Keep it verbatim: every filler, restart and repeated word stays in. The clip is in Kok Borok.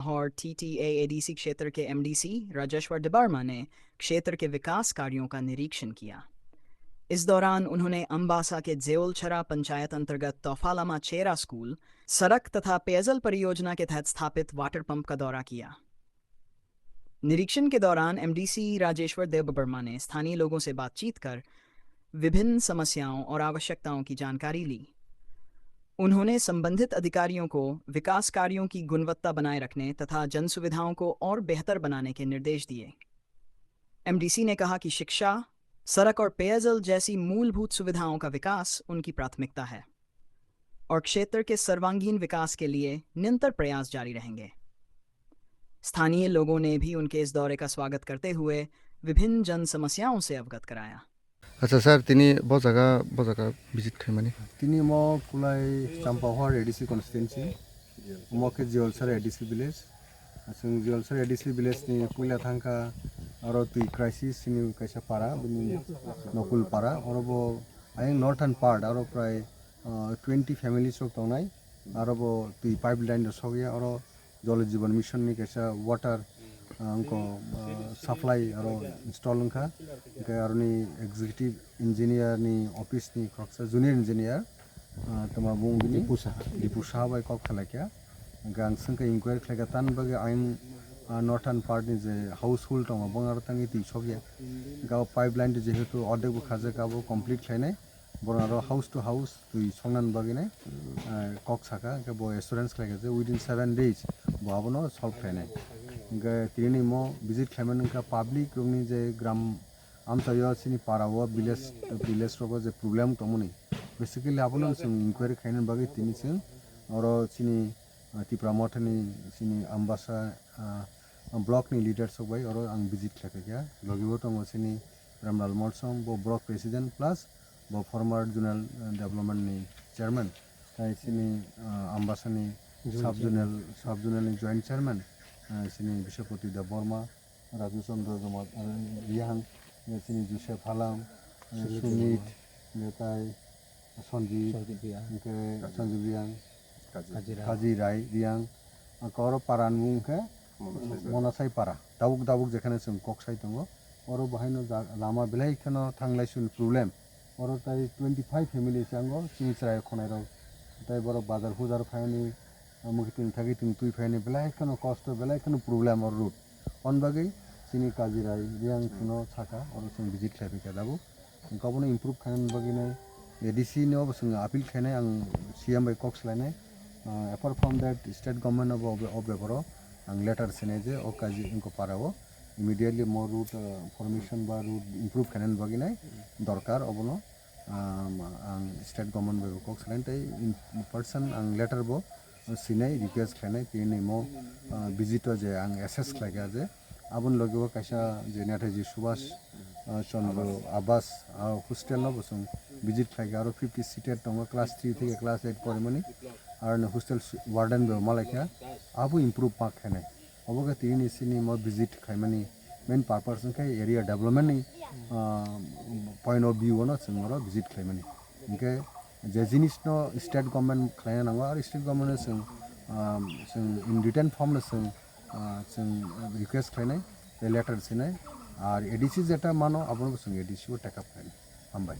लाहौर टीटीएएडीसी क्षेत्र के एमडीसी राजेश्वर देबर्मा ने क्षेत्र के विकास कार्यों का निरीक्षण किया। इस दौरान उन्होंने अम्बासा के जेओलछरा पंचायत अंतर्गत तोफालामा चेरा स्कूल, सड़क तथा पेयजल परियोजना के तहत स्थापित वाटर पंप का दौरा किया। निरीक्षण के दौरान एमडीसी राजेश्वर देबबर्मा ने स्थानीय लोगों से बातचीत कर विभिन्न समस्याओं और आवश्यकताओं की जानकारी ली। उन्होंने संबंधित अधिकारियों को विकास कार्यों की गुणवत्ता बनाए रखने तथा जन सुविधाओं को और बेहतर बनाने के निर्देश दिए। एमडीसी ने कहा कि शिक्षा, सड़क और पेयजल जैसी मूलभूत सुविधाओं का विकास उनकी प्राथमिकता है और क्षेत्र के सर्वांगीण विकास के लिए निरंतर प्रयास जारी रहेंगे। स्थानीय लोगों ने भी उनके इस दौरे का स्वागत करते हुए विभिन्न जन समस्याओं से अवगत कराया। Acha sir, tini bo jaga, bo jaga visit khaimani. Tini mo kulai Champahor A D C constituency, mo khe Jiolsar A D C village. Chwng Jiolsar A D C village ni puila thangkha, aro twi crisis ni kaisa para, bini Nokul para, oro bo ayang northern part, aro prai, ah, twenty families rok tongnai, aro bo twi pipeline rok sokya, oro Jal Jeevan Mission ni kaisa water, ah, wngkha, ah, supply aro install wngkha. Hwnkhe aroni executive engineer ni office ni khoroksa junior engineer, ah, tongma bung bini Dipu Saha. Dipu Saha bai kok khlaikha. Hwnkhe ang swngkha inquiry khlaikha, tamni bagwi ayang, ah, northern part ni je household tongo, bongaro tangwi twi sokya. Hwnkhe o pipeline jehetu ordek bo khajak, abo complete khlainai. Borok aro house to house twi soknani bagwi nai, ah, kok saka, hwnkhe bo assurance khlaikha je within seven days bo abono solve khlainai. Hwnkhe tini mo visit khlaimani wngkha public rokni je gram amchaio chini para o village, village rogo je problem tongmani, basically abono chwng inquiry khlainani bagwi tini chwng oro chini, ah, Tipra Mothani chini Ambasa, ah, block ni leaders rok bai oro ang visit khlaikha. Logi o tongo chini Ramlal Molsom, bo block president plus bo former zonal, eh, development ni chairman, tai chini, eh, Ambasa ni sub zonal, sub zonal ni joint chairman, eh, chini Biswapati Debbarma, Raju Chandra Joma-, eh, Rihang, eh, chini Joseph Halam, eh, Sumit, eh, tai Sanjeev, Sanjeev Rihang. Hwnkhe Sanjeev Rihang, Kaji Rai. Kaji Rai Rihang, hwnkhe oro para ni mung khe Monasai. Monasai para. Tabuk tabuk jekhane chwng kok sai tongo. Oro bo haino ja-, lama belai kheno thanglai suni problem. Oro tai twenty five family se ango chini chwrai khonai rok. Tai borok bazar hujar phaini, ah, mwkhitwng thagitwng twi phaini belai kheno kosto, belai kheno problem oro road. On bagwi chini Kaji Rai Rihang phano saka, oro chwng visit khlai phaikha tabuk. Hwnkhe obono improve khainani bagwi nai A D C no bo chwng appeal khainai, ang C M bai kok salainai. Ah, apart from that, state government no bo o beparo ang letter sinai je o kaji wngkha para o immediately more road, ah, formation ba road improve khainani bagwi nai dorkar obono, ah, ang state government bai bo kok salainai tei in person ang letter bo sinai request khlainai tini mo, ah, visit o je ang assess khlaikha je aboni logi o kaisa je Netaji Subhash, ah, Chandra Awas, ah, hostel no bo chwng visit khlaikha, aro fifty seated tongo class three theke class eight porimani, aro ni hostel su-, warden bo malaikha, abo improve ma khainai. Obo khe tini chini mo visit khaimani main purpose wngkhe area development ni, ah, point of view no chwng oro visit khlaimani. Hwnkhe je jinis no state government khlaina nango, aro state government no chwng, ah, chwng in written form no chwng, ah, chwng request khlainai, tei letter sinai, ar A D C jeta mano abono bo chwng A D C o take up khlainai. Hambai.